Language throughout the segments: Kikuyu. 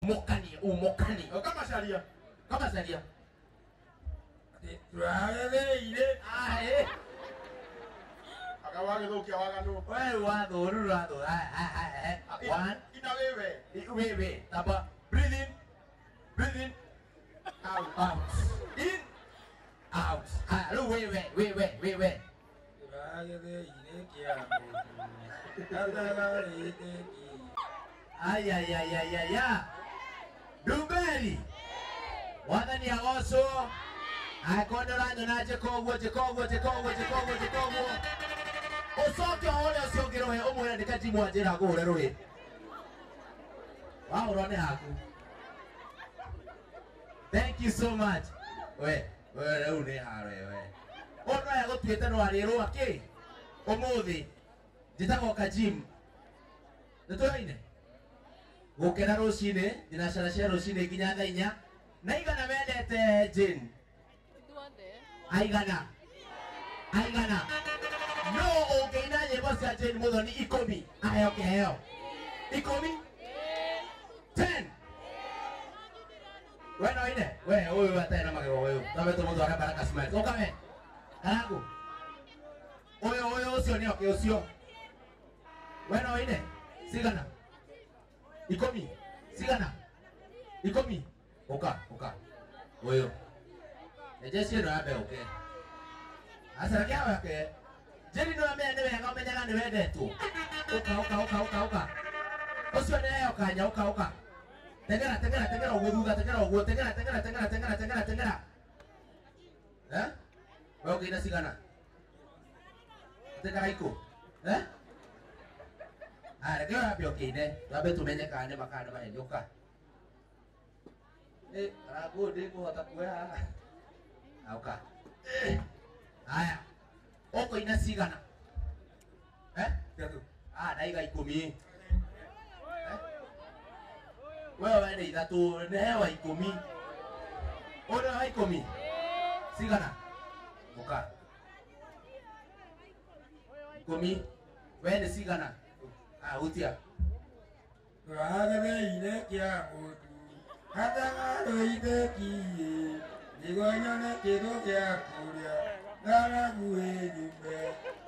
Mokanie umokanie. Kamacaria. Kamacaria. Tũragetheire. Ae. Aka wagĩthũkia waganu. We watho ruru watho. Ae. One. Ina wewe. Wewe. Taba. Breathe in. Breathe in. Out. Out. In. Out. Haya, rĩu wewe wewe wewe. Tũragetheire kĩa mũtu. Gatagarĩte kĩ. Ay ay ay ay ay ay. Ndumberi. Wathani agocwo. Angĩkorwo nĩ ũranyona njĩka ũguo njĩka ũguo njĩka ũguo njĩka ũguo njĩka ũguo. Ũcoke ũhũre ũcio ũngĩ rũhĩ ũmwĩre nĩ Kajimu anjĩra ngũhũre rũhĩ. Wahũrwo nĩ haku. Thank you so much. We, we rĩu nĩ haro we. Ũyũ no egũtuĩte no arĩrwo akĩ? Ũmũthĩ njĩtagwo Kajimu. Nĩ tũraine? Gũkena rũcinĩ, thinacara cia rũcinĩ nginya thaa inya. Na igana mendete Jane. Aigana. Aigana. No ũngĩina nyĩmbo cia Jane Muthoni 10 aheo kĩheo. 10? 10. We no ine? We ũyũ atarĩ na magego ũyũ. Twambe tũmũtware Baraka Smiles. Ũka we. Karangu. Ũyũ ũyũ ũcio nĩ oke ũcio. We no ine? Cigana? 10. Cigana? 10. Ũka, ũka. Ũyũ. Jeshi ĩno yambe ũke. Aca reke wake. Jane no amenya nĩ wega ũmenyaga nĩ wendetwo. Ũka ũka ũka ũka ũka. Ũcio nĩ aheo kanya ũka ũka. Tengera tengera tengera ũguo thutha tengera ũguo tengera tengera tengera tengera tengera tengera. Eh? We ũkĩina cigana? Tengera ikũ. Eh? Aya reke wambe ũkĩine. Twambe tũmenye kana nĩ ma kana nĩ maheni ũka. Eh, karangu ndĩkũhota kuoya haha. Auka. Haya. Ũkũina cigana? Eh? Ah, ndaiga 10. Eh? Wewe nĩ 3, nĩ hewa 10. Ũyũ nĩ wa 10. Cigana? Ũka. 10. We nĩ cigana? Ah, hutia. Tũragetheire kĩa mũtu. Gatagarĩte kĩ. Nĩguo nyone kĩndũ gĩa kũrĩa. Ng'aragu ĩnyume.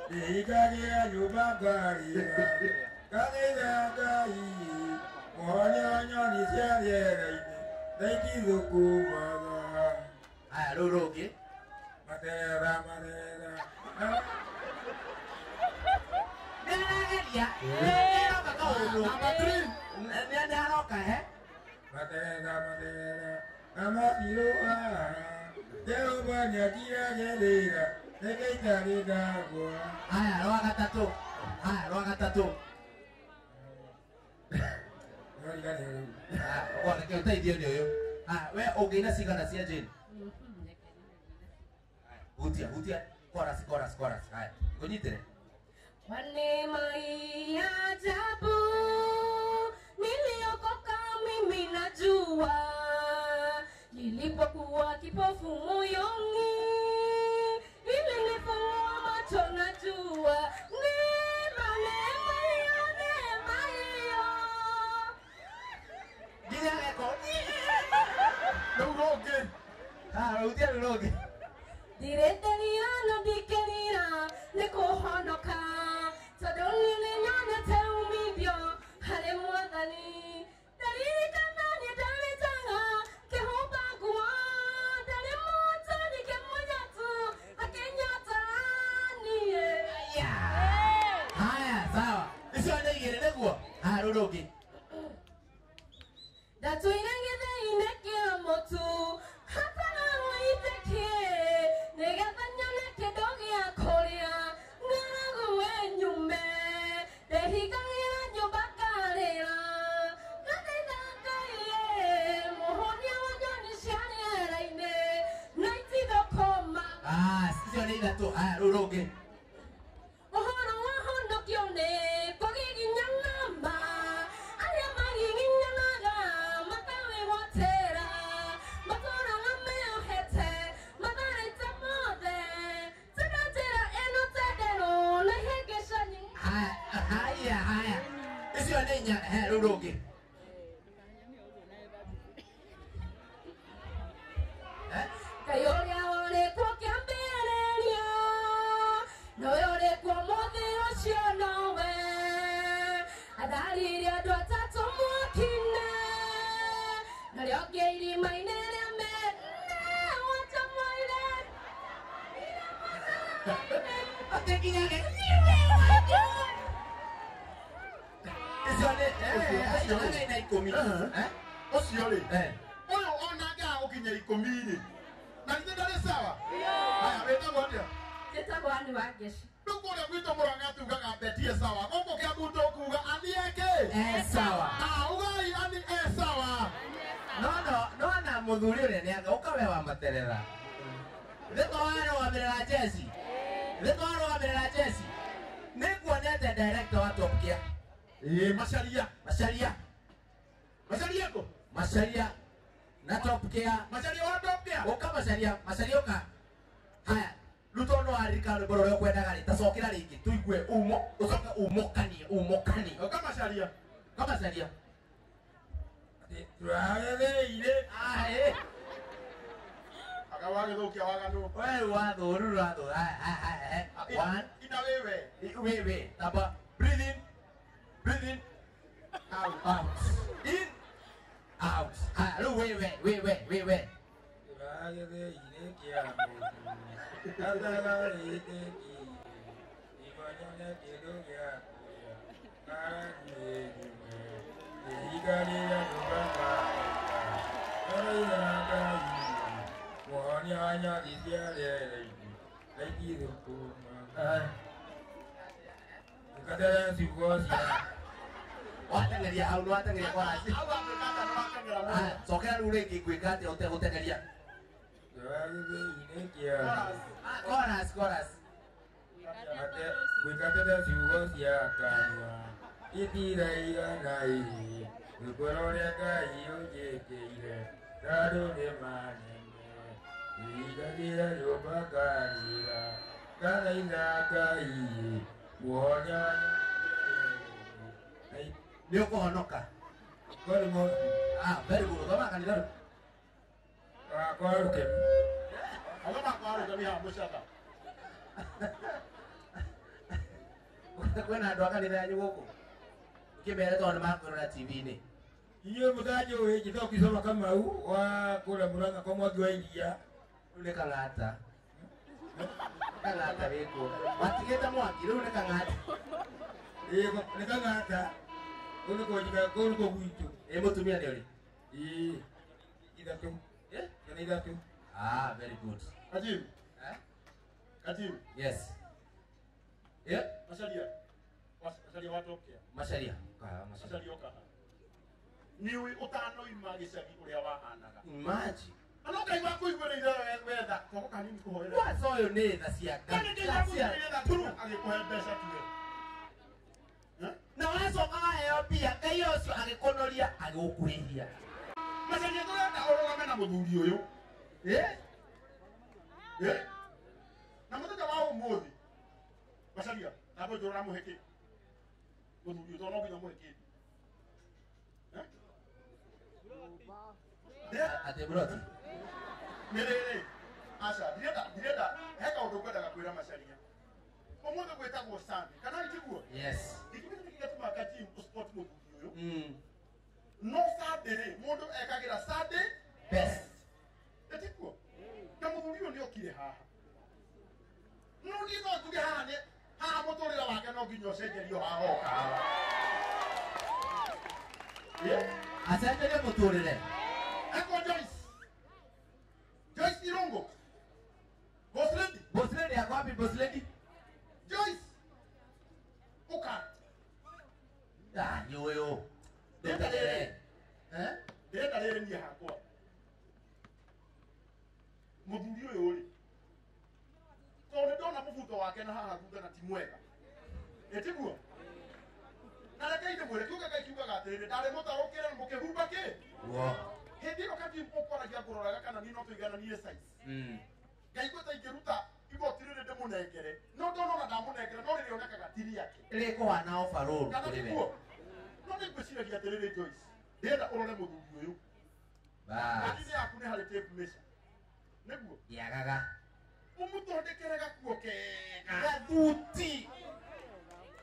Ndĩhingagĩra nyũmba ngarĩra. Ngathaitha Ngai. Mũhonia nyoni cia rĩera-inĩ. Na itithũkũmaga. Haya, rũu rũngĩ. Matera matera. Nĩ arageria. Nĩ aroka kaũndũ. Number 3. Nĩ aroka he. Matera matera. Na matirũ haha. Jehova nĩakiragĩrĩra. Reke itarĩ ndagũa. Haya, rwa gatatũ. Haya, rwa gatatũ. Ah, reke ũteithio nĩ ũyũ. Haya, we ũngĩina cigana cia Jane? Hutia, hutia. Chorus, chorus, chorus. Haya, ngũnyitĩre. Kwa neema hii ya ajabu niliokoka mimi najua, nilipokuwa kipofu moyoni ilinifungua macho najua. Neema, neema hiyo, neema hiyo. Nginya geko. Rĩu rũngĩ. Ah, hutia rũu rũngĩ. Ndirenderia na ndikĩrira nĩ kũhonoka, tondũ niĩ nĩnyonete umithio harĩ Mwathani. Ndaririkana niĩ ndarĩ njaga ngĩhumba nguo, ndarĩ mũhotani ngĩmũnyata akĩnyata niĩ. Haya, sawa. Icio nĩ igĩrĩ nĩguo? Haya, rũu rũngĩ. Ndatũire gĩthĩinĩ kĩa mũtu hatararũitĩkie, nĩgetha nyone kĩndũ gĩa kũrĩa. Ng'aragu ĩnyume, ndehingagĩra nyũmba ngarĩra. Ngathaitha Ngai mũhonia wa nyoni cia rĩera-inĩ, na itithũkũmaga. Ah, icio nĩ 3. Haya, rũu rũngĩ. Ũhoro wa honokio nĩ kũgiginyana ma, arĩa magiginyanaga makawĩgwatĩra, matũũraga meohete matharĩte mothe. Tondũ njĩra ĩno tenderũ na ihĩngĩca nyingĩ. Haya, haya, haya. Icio nĩ 4. He, rũu rũngĩ. Ngai ũrĩa ũrĩkuo kĩambĩrĩria nowe ũrĩkuo mũthĩ ũcio nowe atharirie andũ atatũ mwaki-inĩ narĩo ngĩ irima-inĩ rĩa mene watamoire. Atĩ nginya icio nĩ acio nĩ 10. Ũcio rĩ ũyũ ona angĩaga gũkinya 10 rĩ na githĩ ndarĩ sawa? Haya, wĩtagwo atĩa? Njĩtagwo Ann Wangeci. Rĩu kũrĩa gwitũ Mũrang'a tugaga Betie sawa, gũkũ Kĩambu tũkuga Ann eke e sawa. Ugai Ann e sawa. No no no na mũthuri ũrĩa nĩ anga ũkawe wa materera. Thĩtũ warũgamĩrĩra jeci. Thĩtũ warũgamĩrĩra jeci. Nĩ nguonete director wa Top Gear. Ĩĩ Macharia. Macharia. Macharia kũ? Macharia na Top Gear. Macharia wa Top Gear. Ũka Macharia, Macharia ũka. Haya, rĩu tondũ no waririkana rwĩmbo rũrĩa ũkwendaga rĩ, ta cokera rĩngĩ tũigue umo, ũcoke umokanie, umokanie. Ũka Macharia. Ũka Macharia. Tũragetheire. Ah, Anga wagĩthũkia waganu. We wathũ, rĩu wathũ. Haya, haya, haya. One. Ina wewe. Wewe. Tamba. Breathe in. Breathe in. Out. Out. In. Out. Haya, rĩu wewe, wewe, wewe. Tũragetheire Kĩambu. Athagarĩte kĩ. Nĩguo nyone kĩndũ gĩa kũrĩa. Ng'aragu ĩndume. Ihiga rĩrĩa ndũgaga. Ndĩraira Ngai. Mũhonia wa nyothi cia rĩera-inĩ. Aithithũkũma. Ngĩkatere ciugo cia. Wateng'eria hau, nĩwateng'eria chorus. Hau watuĩka ata nĩwateng'era mũno. Haya, cokera rĩu rĩngĩ ngwĩka atĩa ũtegũteng'eria? Tũragetheire Kĩambu. Ah, chorus, chorus. Gwĩkatete ciugo cia kanua itiraigana ĩ rwĩmbo rũrĩa Ngai ũnjĩkĩire tondũ nĩ manene ihinda nyũmba ngarĩra ngathaitha Ngai mũhonia wa Nĩ ũkũhonoka. Ah, very good. Thoma kanitha rĩu. Kwa Rũkemi. Athoma kwa Rũkemi haha mũcatha. Kwĩna andũ a kanitha yanyu gũkũ? Kĩmere tondũ nĩmakwĩrora TV-inĩ. Inyuĩ mũtanjũĩ njĩtagwo Kisoma Kamau wa kũrĩa Mũrang'a kwa Mwangi wa Iria. Rĩu nĩ Kang'ata. Kang'ata wĩkũ? Watigĩte mwaki rĩu nĩ Kang'ata. Ĩĩ nĩ Kang'ata. Kũu nĩkuo njikaraga, kũu nĩkuo gwitũ. Ĩ mũtumia nĩ ũrĩ? Ĩĩ ithatũ. Ciana ithatũ. Ah, very good. Kajimu. Eh? Kajimu. Yes. Yeah? Macharia. Macharia wa Top Gear. Macharia. Macharia. Macharia ũka haha. Nĩũĩ ũtanoima gĩcagi ũrĩa wahanaga. Imagine. Na no Ngai wakũiguĩrĩire wetha koko kanini kũhoera. Kwanza ũyũ nĩ tha cia Ngai. Nĩ Ngai wakũiguĩrĩire tha turu agĩkũhe mbeca tuwe. Na wacoka waheo mbia, Ngai ũcio agĩkũnoria agĩgũkuhĩhia. Macharia tũrenda ũrũgame na mũthuri ũyũ. Eh? Eh? Na mũthenya wa ũmũthĩ Macharia, nabo njũra ũramũhe kĩ? Mũthuri ũyũ tondũ no nginya ũmũhe kĩndũ. Atĩ broti. Nĩ rĩrĩ, aca, ndirenda, he kaũndũ ngwendaga kwĩra Macharia. Ũmũthĩ gwĩtagwo Sunday, kana tiguo? Yes. Gĩtũmi nĩkĩ gĩtũmaga Kajimu ũspot mũthuri ũyũ? No Sunday rĩ, mũndũ ekagĩra Sunday best. Ĩtiguo? Na mũthuri ũyũ nĩokire haha. No niĩ no njuge haha nĩ haha mũtũrĩre wake no nginya ũcenjerio haha oka haha. Acenjerie mũtũrĩre. Eko Joyce. Joyce Irungu. Boss lady. Boss lady ako wapi boss lady? Joyce. Uka. Ah, yoyo. Ndũtegere. Eh? Ndĩrenda rĩrĩ niĩ hakwa. Mũthuri ũyũ rĩ. Tondũ nĩndona mũbuto wake na haha thutha na ti mwega. Ĩtiguo? Na reke ndĩmwĩre kiugo Ngai kiugaga atĩrĩrĩ, ndarĩ mũtarũkĩre na mũkĩhumba kĩ? Guo. Hĩndĩ ĩyo Kajimu ũkwaragia ngũroraga kana niĩ no tũigananie size. Ngaigua ta ingĩruta igoti rĩrĩ ndĩmũnengere, no ndona ona ndamũnengera no rĩrĩonekaga ti rĩake. Rĩkũhana overall Kana kũrĩ we. tiguo? No nĩngwĩciragia atĩrĩrĩ Joyce, ndĩrenda ũrore mũthuri ũyũ. Bas. Ngari-inĩ yaku nĩ harĩ tape measure. Nĩguo. Ndiagaga. Ũmũthondekere gakuo kega. Gathuti.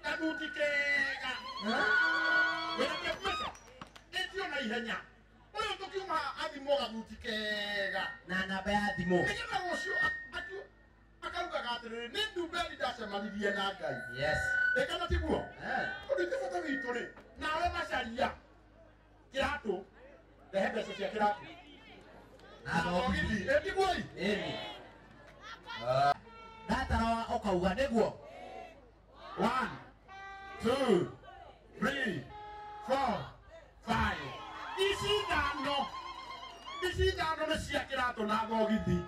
Gathuti kega. Wĩna mbeca. Ĩtio na ihenya. Ũyũ tũkiuma athimwo gathuti kega. Na namba ya thimũ. Nĩgetha rũciũ akaugaga atĩrĩrĩ, nĩ Ndumberi ndacemanirie na Ngai. Yes. Ĩ kana tiguo? Tondũ ithuĩ bata witũ rĩ, nawe macaria kĩratũ, rehe mbeca cia kĩratũ. Na thogithi. Ĩ tiguo ĩ? Ĩni. Ndatara ũkauga nĩguo. 1 2 3 4 5. Ici ithano. Ici ithano nĩ cia kĩratũ na thogithi.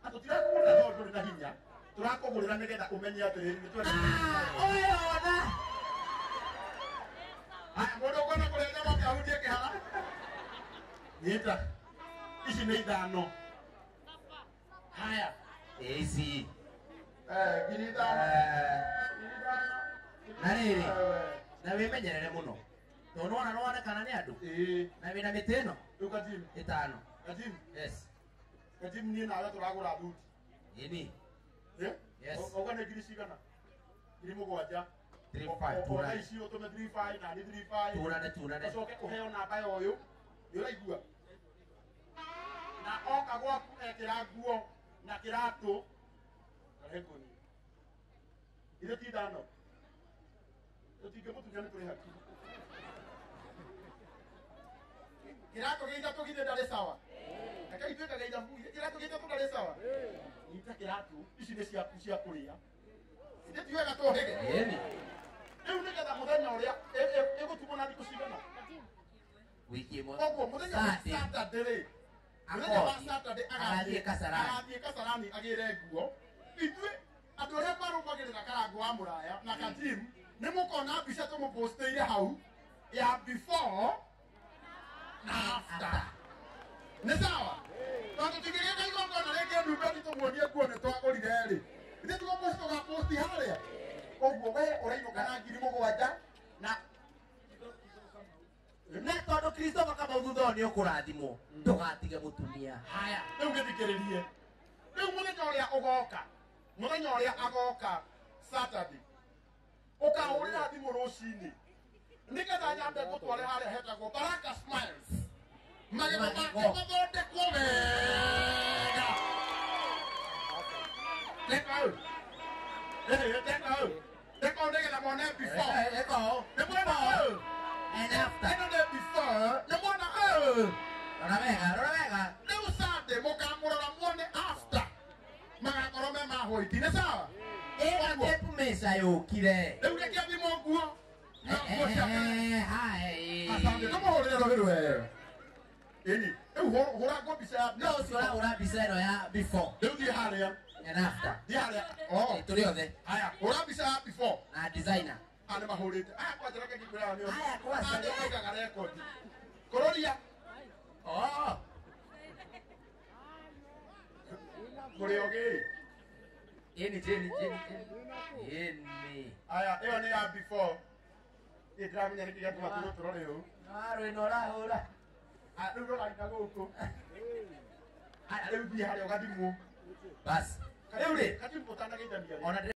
Na tũtirakũgũrĩra tondũ ndũrĩ na hinya. Tũrakũgũrĩra nĩgetha ũmenye atĩrĩrĩ, nĩ twendete. Ũyũ ona. Haya, mũndũ ũkwenda kũrĩa nyama oke ahutie kĩhara. Nyita. Ici nĩ ithano. Haya. Ici. 5,000. Na rĩrĩ, na wĩmenyerere mũno. Tondũ nĩwona nĩwonekana nĩ andũ. Ĩĩ. Na wĩna mĩtĩ ĩno? Rĩu Kajimu. Ĩtano. Kajimu. Yes. Kajimu niĩ nawe tũragũra thuti. Ĩni. Yes. Auga nĩ ngiri cigana? 7,000. 3 5 Ona tunane. ici ũtũme 3 5 na nĩ 3 5. Tunane tunane. Ũcoke ũheo namba ya ũyũ. Nĩ ũraigua? Na oka gwaku ekĩra nguo na kĩratũ. Rehe nguo. Ithe ti ithano. Tũtingĩmũtunya nĩ tũrĩ haki. Kĩratũ gĩa ithatũ githĩ ndarĩ sawa? Reke itwĩkage ithabu. Kĩratũ gĩa ithatũ ndarĩ sawa? Nyita kĩratũ. Ici nĩ ciaku cia kũrĩa. Ithe ti wega tũhĩge. Ĩni. Rĩu nĩgetha mũthenya ũrĩa ĩgũtumwo na thikũ cigana? Wiki ĩmwe. Koguo mũthenya wa Saturday rĩ, mũthenya wa Saturday Agathiĩ Kasarani. Agathiĩ Kasarani agĩre nguo. Ithuĩ andũ arĩa marũmagĩrĩra Karangũ wa Mũraya na Kajimu nĩ mũkona mbica tũmũpostĩire hau ya before na after. Nĩ sawa? Tondũ tũngĩgĩka igongona rĩngĩ Ndumberi tũmuonie nguo nĩ twagũrire rĩ. Ithuĩ tũgũpost tũgaposti harĩa. Koguo we ũrainũka na 7,000 na na tondũ Christopher Kamau thutha ũyũ nĩ ũkũrathimwo ndũgatige mũtumia. Haya, rĩu gĩthikĩrĩrie. Rĩu mũthenya ũrĩa ũgoka, mũthenya ũrĩa agoka Saturday, ũkahũrĩra thimũ rũcinĩ nĩgetha nyambe ngũtware harĩa hetagwo Baraka Smiles. Magego make mathondekwo wega. Teka ũũ. Teka ũũ. Teka ũũ nĩgetha mone before. Eka ũũ. Nĩ mwona ũũ. And after. Ĩno nĩ before. Nĩ mwona ũũ. Rora wega, rora wega. Rĩu Sunday mũkamũrora muone after. Magakorwo me ma white. Nĩ sawa? Ĩno tape measure yũkire. Rĩu reke athimwo nguo. Na nguo ciake. Hai. Asante. Tũmũhũrĩre rũhĩ rwega. Ĩni. Rĩu hũra nguo mbica ya. No ũcio ũrahũra mbica ĩno ya before Rĩu thiĩ harĩa. and after. Thiĩ harĩa. Oh. Tũrĩ othe. Haya, hũra mbica ya before. Na designer. Aya nĩ mahũrĩte. Aya kwanja reke ngĩkwĩra nĩo. Aya kwanja. Aya nĩo maigaga rekondi. Kũrũria. Oh. Kũrĩ ogĩ. Ĩni, ĩni, ĩni, ĩni. Aya, ĩyo nĩ ya before. Ĩ ndĩramenya nĩkĩ gĩatũma tũrwo tũrore ũũ. Rwĩno ũrahũra. Aya, rĩu rora nginya gũkũ. Aya, rĩu thiĩ harĩa ũgathimwo. Bas. Rĩu rĩ, Katibu ũtanageithania rĩ. ona